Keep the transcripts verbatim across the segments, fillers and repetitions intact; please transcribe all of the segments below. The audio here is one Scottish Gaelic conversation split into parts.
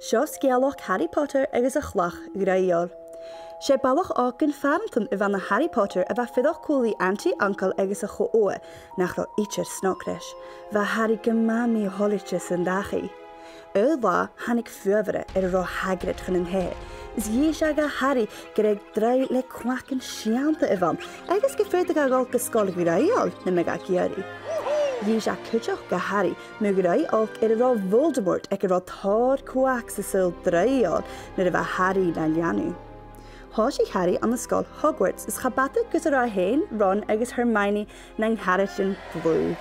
Seo sgeulachd Harry Potter agus a' Chlach Ghraoidheil. 'S e balach òg den phàrantan a bh' ann an Harry Potter a bha a' fuireach còmhla ri auntie, uncail agus a cho-ogha nach robh idir snog leis. Bha Harry gu math mì-thoilichte san dachaigh. Aon latha thàinig faobhar air an robh Hagrid chun an taighe, is dh'inns e do Harry gur e draoidheil le cuacan seunta a bh' ann, agus gum faodadh e a dhol gu sgoil draoidheil nam biodh e ag iarraidh. Dh'inns e cuideachd do Harry mu dhraoidh olc air an robh Voldemort aig an robh tòrr cumhachd san t-saoghal draoidheil nuair a bha Harry na leanabh. Thòisich Harry ann an sgoil Hogwarts is cha b' fhada gus an robh e fhèin, Ron agus Hermione nan caraidean dlùth.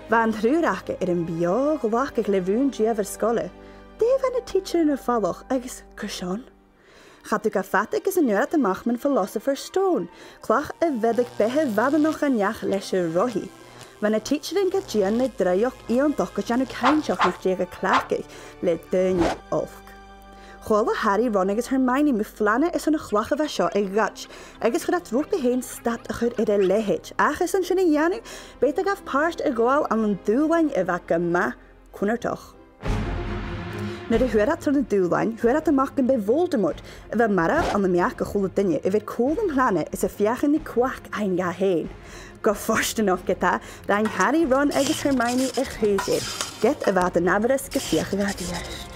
Bha an triùir aca air am beò-ghlacadh le rùn-dìomhair sgoile. Dè bha na tidsearan a' falach agus carson? Cha tug e fada gus an d' fhuair iad a-mach mun Philosopher's Stone, clach a bheireadh beatha mhaireannach an each leis an rothaidh. Bha na tidsearan ga dìon le draoidheachd iongantach gu dèanamh cinnteach nach deach a cleachdadh le daoine olc. Chuala Harry Ron agus Hermione mu phlana airson a' chlach a bha seo a ghoid, agus chuir iad romhpa fhèin stad a chur air a leithid, ach airson sin a dhèanamh, b' fheudar dhaibh pàirt a ghabhail ann an dùbhlan a bha gu math cunnartach. Nuair a fhuair iad tron an dùbhlan, fhuair iad a-mach gum b' e Voldemort a bha marbh ann am beachd a h-uile duine a bha air cùl am plana is a' feuchainn ri cumhachd fhaighinn dha fhèin. Gu fortanach ge-tà, rinn Harry Ron agus Hermione a' chùis air, ged a bha iad an amharas gum feuchadh iad a-rithist.